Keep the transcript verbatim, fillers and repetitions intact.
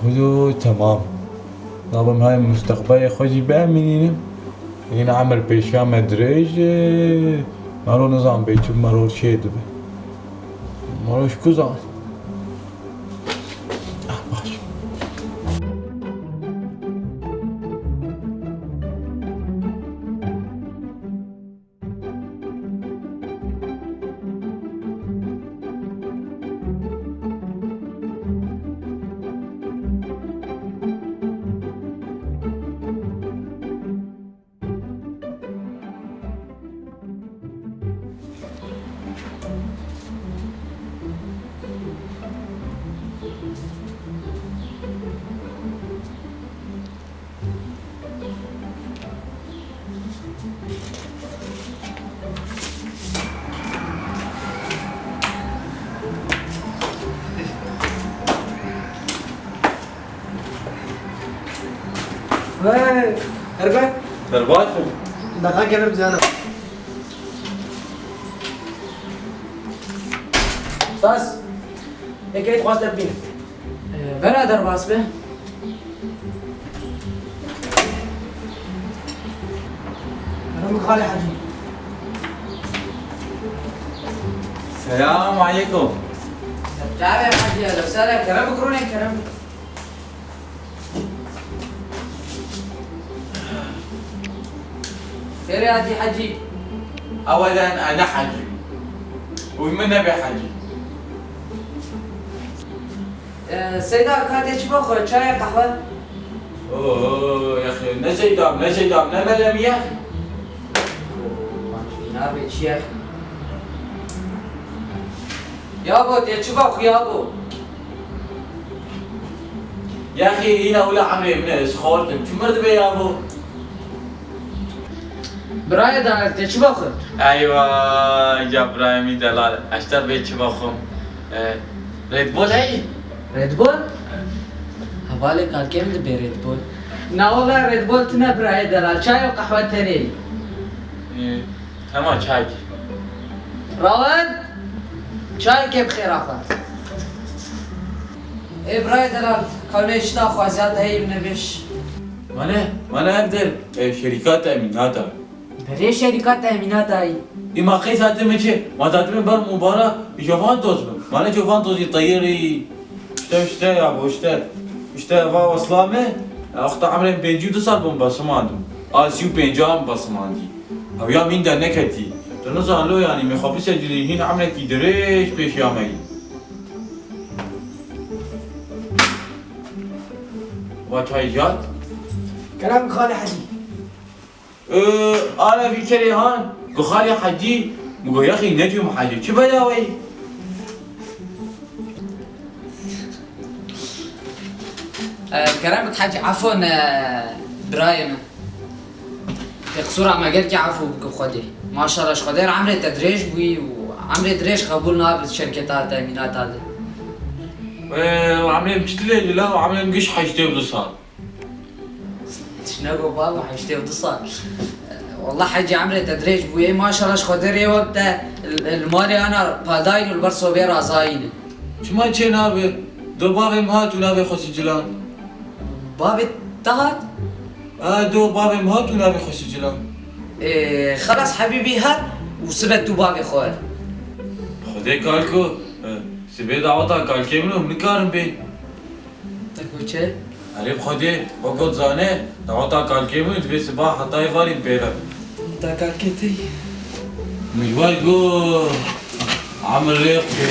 Xudo temam. Rabim hay musteqbelê xwe jî bimînînim. Yine emir pêşiya me dirêj e. Mero nizan bê çi mero çê dibe. Mero ji ku zan? Ah, baş. Hey, Erbe. Berbat bû. Daqa gelir bizana. Sas. Eke dixwast te bibînim. Ee, bera derbas be. Kerem Xalê Hecî. Selam aleykum. Çavê Hecî, ya, lefsere kerem bikirûne, kerem. Xêrê hatî Hecî. Ewelen ene Hecî. Û min nebe Hecî. Ee, Seyda, ka tê çi bixwe, çay, qehwe? Oo, yaxî, ne Seyda, ne Seyda, ne Melem, yaxî. Oo, nabê çi, yaxî? Yabo, tê çi bixwe, yabo? Yaxî, hîna wila emrê min e, ez xortim. Çi mir dibe, yabo? Birayê delal, tê çi bixwe? Eywa, ya birayê min delal, ez te bê çi bixwim? E, Red Bull heyî? Red Bull? Hevalê kalkê min dibê Red Bull. Na wele Red Bull tine birayê delal, çay û qehwe tenê. E, Hema çayekî. Rawet! Çayekê bi xêra xwe. Ê birayê delal, kawlê çi daxwaziya te heyî min nebêj. Mane, mane ev der, e, şerîka temînata. Berê şerîka temînata yî. Îma qey zatime çi? Ma zatime ber mubara, jovan toz bin. Mane jovan tozî teyirî. İşte, işte ya bu işte. İşte va wesla me, wexta emrên pêncî û du sal bûm besimandim. A sî û pênc an besimandî. Ew ya min derneketî. Tu nizan lo yanî, me xwe bisekirî hîn emrekî dirêj pêşiya me yî. Va çay cat. Kerem Xalê Hecî. Ee, ana vî kerê han, ku Xalê Hecî, min got, "Yaxî, necûm Hecî, çi bedaweyî?" Ee, kerem bik Hecî, efon, ee, birayê min. Tê qisûra me gelkî efû bike Xwedê. Maşallah ji Xwedê re emrê te dirêj bûyî û emrê dirêj qebûl nabe di şirketa temînata de. Ee, emrê min çi dilê lila û emrê min giş heştê û du sal. Tişt nego baba, heştê û du sal. Wallah Hecî, emrê te dirêj bûye, maşallah ji Xwedê rê wek te li, li malê ana padayîn û li ber sobê razayîn. Çima çê nabe? Do bavê min hat û navê xwe sicilan. Bavê te hat? Ha, do bavê min hat û navê xwe sicilan. Ê, xelas hebîbî her û sibe tu bavê xwe. Xwedê kalko, e, sibê daweta kalkê min û min nikarim bê. Te got çi? Erê bi Xwedê, wek got zane, daweta kalkê min divê siba heta êvarî pê re. Heta kalkê te yî. Min ji we got, emir rê xwe.